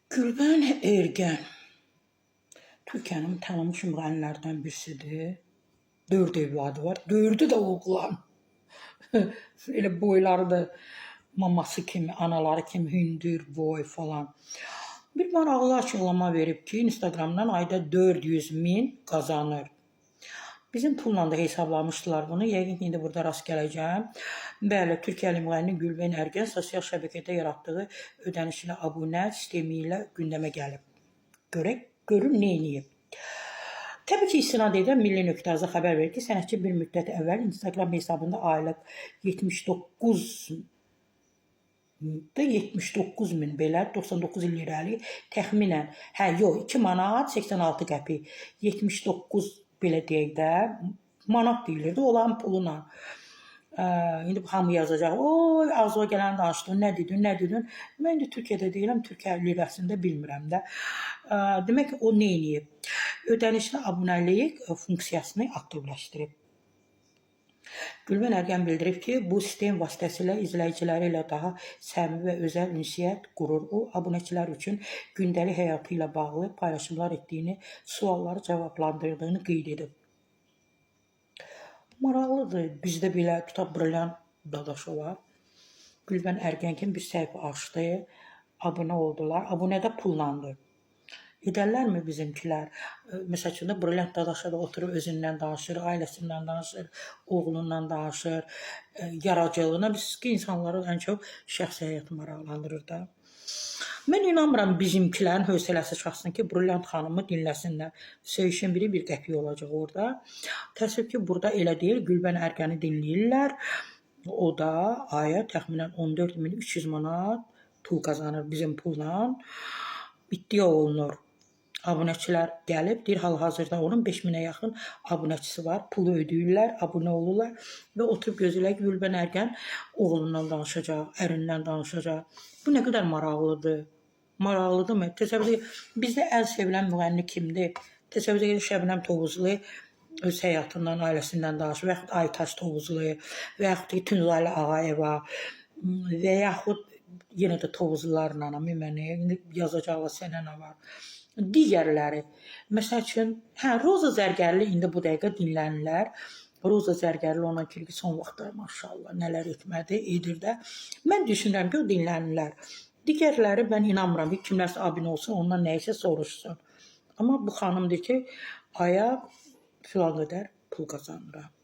Gülbən Ergən Türkiyənin tanınmış müğənnilərdən birisidir. 4 evladı var. 4-ü də oğlan. Elə boyları da maması kimi, anaları kimi hündür boy falan. Bir maraqlı açıqlama verib ki, Instagramdan ayda 400 min qazanır. Bizim pulla da hesablamışdılar bunu. Yəqin ki, indi burada rast gələcəm. Bəli, Türkiyəli müğənni Gülbən Ergən sosial şəbəkədə yaratdığı ödənişli abunə sistemi ilə gündəmə gəlib. Görək, görüm nə eləyib. Təbii ki, istinad edən Milli Nöqtə.az xəbər verir ki, sənətçi bir müddət əvvəl Instagram hesabında aylıq 79 da 79 min belə 99 lirəlik təxminən, hə, yox, 2 manat 86 qəpik, 79 belə deyək də, manat deyilirdi olan puluna. İndi hamı yazacaq. Oy, ağzıma gələni danışdın, nə dedin, nə dedin? Mən indi Türkiyədə deyiləm, Türkiyə lirəsində bilmirəm də. Demək o nə eləyib? Ödənişli abunəlik funksiyasını aktivləşdirib. Gülbən Ergən bildirib ki, bu sistem vasitəsilə izləyiciləri ilə daha səmimi və özəl ünsiyyət qurur. O, abunəçilər üçün gündəlik həyatı ilə bağlı paylaşımlar etdiyini, sualları cavablandırdığını qeyd edib. Maraqlıdır. Bizdə belə tutaq Brilliant Dadaşova Gülbən Ergən kimi bir səhifə açdı, abunə oldular. Abunə də pullandı. Edərlərmi bizimkilər? Məsəl üçün də Brilliant Dadaşova da oturub özündən danışır, ailəsindən danışır, oğlundan danışır, yaradıcılığına. Biz ki, insanları ən çox şəxsi həyatı maraqlandırır da. Mən inanmıram bizimkilərin hövsələsi çatsın ki, Brilliant xanımı dinləsinlər. Söyüşün biri bir qəpik olacaq orada. Təəssüf ki, burada elə deyil. Gülbən Ergəni dinləyirlər. O da aya təxminən 14.300 manat pul qazanır bizim pulla. İddia olunur. Abunəçilər gəlib, deyir hal-hazırda onun 5000-ə yaxın abunəçisi var. Pulu ödəyirlər, abunə olurlar və oturub gözləyirlər ki, Gülbən Ergən oğlundan danışacaq, ərindən danışacaq. Bu nə qədər maraqlıdır. Maraqlıdırmı? Təsəvvür edin, bizdə ən sevilən müğənni kimdir? Təsəvvür edin, Şəbnəm Tovuzlu öz həyatından, ailəsindən danışır və yaxud Aytaç Tovuzlu və yaxud ki, Tünzalə Ağayeva və yaxud yenə də Tovuzlularla məni indi yazacaqlar sənə nə var. Digərləri, məsəl üçün, hə, Roza Zərgərli indi bu dəqiqə dinlənirlər. Roza Zərgərli ona ki, son vaxtlar maşallah nələr etmədi, edir də. Mən düşünürəm ki, o dinlənirlər. Digərləri mən inanmıram ki, kimlərsə abunə olsun, ondan nəyisə soruşsun. Amma bu xanım deyir ki, aya filan qədər pul qazanıram.